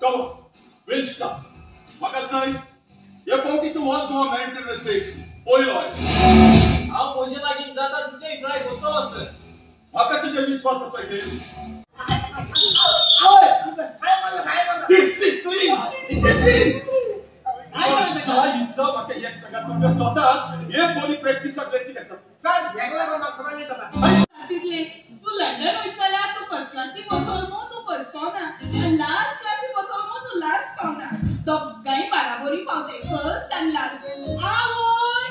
Come on, we'll start. म्हाका सांग, हे फावटी तूं ऑल गोवा मॅरिटल रेसीक पयलो आयलो. हांव म्हजे लागीं जाता तितलें ट्राय करतलोच. म्हाका तुजेर विस्वास आसा गे. Discipline, discipline. हिस्सा म्हाका एक सांगा, तुमकां स्वताच हे बरी प्रॅक्टिसाक कित्याक जाता? सर, हेका लागून म्हाका सदांच येता. तितले तूं लंडन वयता जाल्यार तूं फर्स्ट क्लासी बसोल मो तूं फर्स्ट पावना, आनी लास्ट क्लासी बसोल मो तूं लास्ट पावना. दोगांय बाराबोरी पावताय, फर्स्ट आनी लास्ट. आवय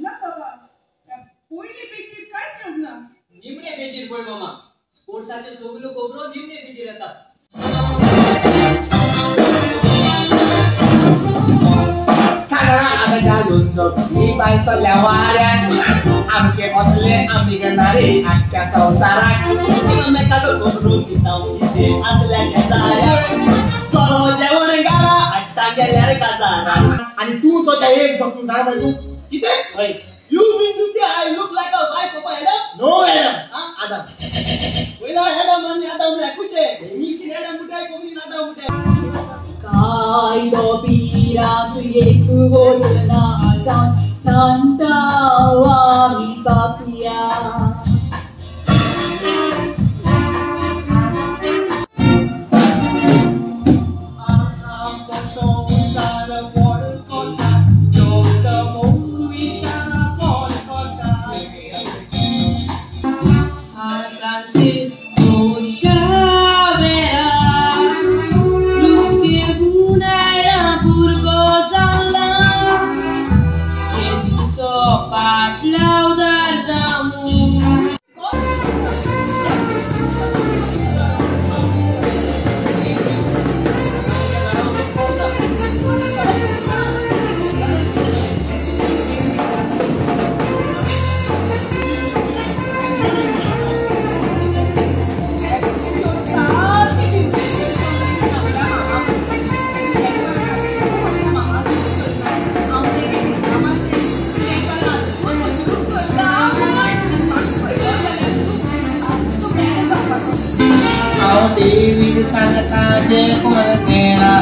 ना बाबा, पयले पेजीर कांयच येवंक ना. निमणे पेजीर पळय मामा, स्पोर्ट्साच्यो सगल्यो खबरो निमणे पेजीर येतात. घालून बाय चल्ल्या वाऱ्यान आमचे असले आमी घेणारे आख्ख्या संवसाराक एकामेकाचो करून दिता कितें असल्या शेजाऱ्याक सोरो जेवण गारा हाडटा गेल्यार काजारा. आनी तूं तो त्या एक जखून जाणा तूं कितें? You mean to say I look like a wife of Adam? No Adam, Adam. पयलो एडम आनी आदम एकूच. इंग्लिशीन एडम म्हणटाय, कोंकणीन आदम म्हणटाय. कायदो पिरांत एक बोलना सांता आमी पापया. देवी सांगता जे कोण नेणा,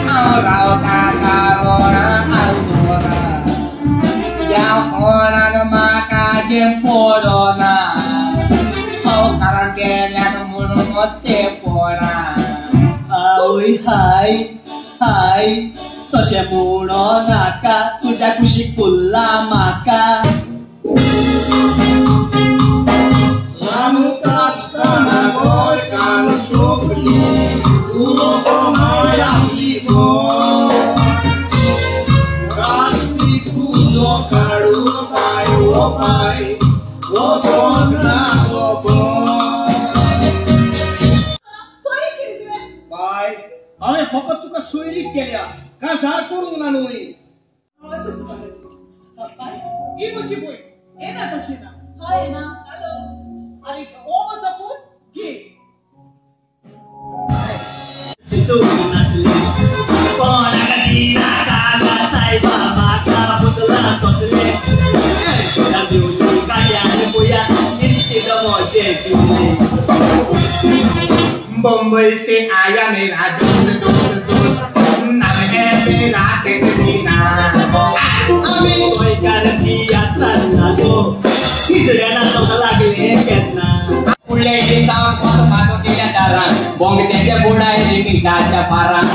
हांव रावता कारोणा आल्तोरा, ह्या कोणाक म्हाका जे पडना, संवसारान गेल्यान म्हणून मस्तेपणा. आवय हाय हाय तशें म्हणो नाका, तुज्या कुशीक पुरला म्हाका. बाय, हांवें फकत तुका सोयरीक केल्या, काजार करूंक ना न्हय. ही म्हजी भयण येना तशी ना. हय ना. हॅलो, आनी हो म्हजो पूत घे. बम्बई से आया मेरा दोस्त दोस्त दोस्त, नाम है मेरा केटरीना. आमी गोंयकार तियात्रांत तो हिजड्याना लोक लागले केन्ना. फुडल्या दिसा मागो केल्या दारान, बोंगट्याच्या बोर्डार मिठाच्या फारान.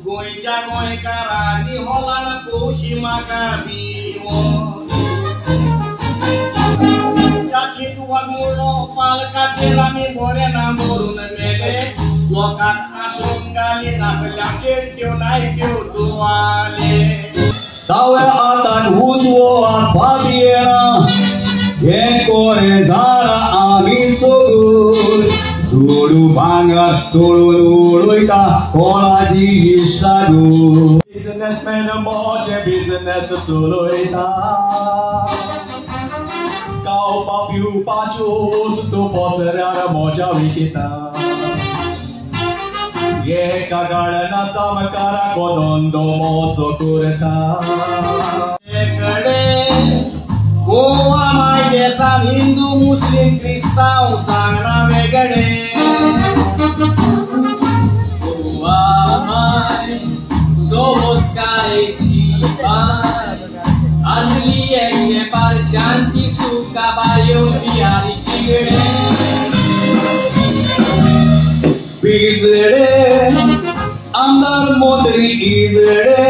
गोंयच्या गोंयकारांनी हॉलान पोशी म्हाका बिवोन. पेट्यो लायट्यो दुवाले दाव्या हातान उजवो हात फाटयेना हें कोरें जाणा आमी सगळी दुडू भांगर तोडून उडयता कोणाची इश्टागू बिजनेसमॅन मोजे बिजनेस चलयता खावपा पिवपाच्यो वस्तू पसऱ्यार मजा विकता एका गार्डना सामकाराक धंदो मोजो करता कडे गोवा मायदेसान हिंदू मुस्लिम क्रिस्तांव जाणा वेगळे गोवा माय सोबसकायेची बाय असली एकटेपार शांती सुखा बायो बिहारी शिगडे पिजडे आमदार मंत्री इजडे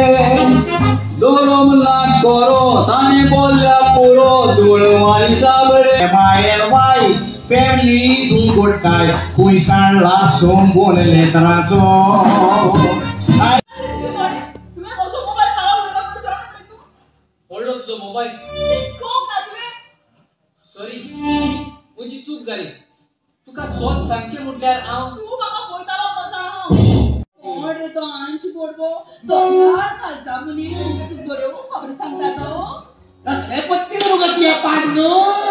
धर्म ना करो ताणी बोल्ल्या पुरो दुडवानी साबडे मायन वाय फॅमिली दुंगोटाय खूंय सांडला सोंबून लेत्राचो तुवें म्हजो मोबायल खराब उडयला म्हणून जाणा न्हय तूं पडलो तुजो मोबायल शिकोवंक ना तुवें सॉरी म्हजी चूक जाली तुका सोद सांगचें म्हटल्यार हांव तूं म्हाका पळयतालो मजा हांव कोण रे तो आमची बोडबो दोंगर खालचा मनीस बऱ्यो खबरी सांगता तो हे पत्ती मुगो ती पाड न्हू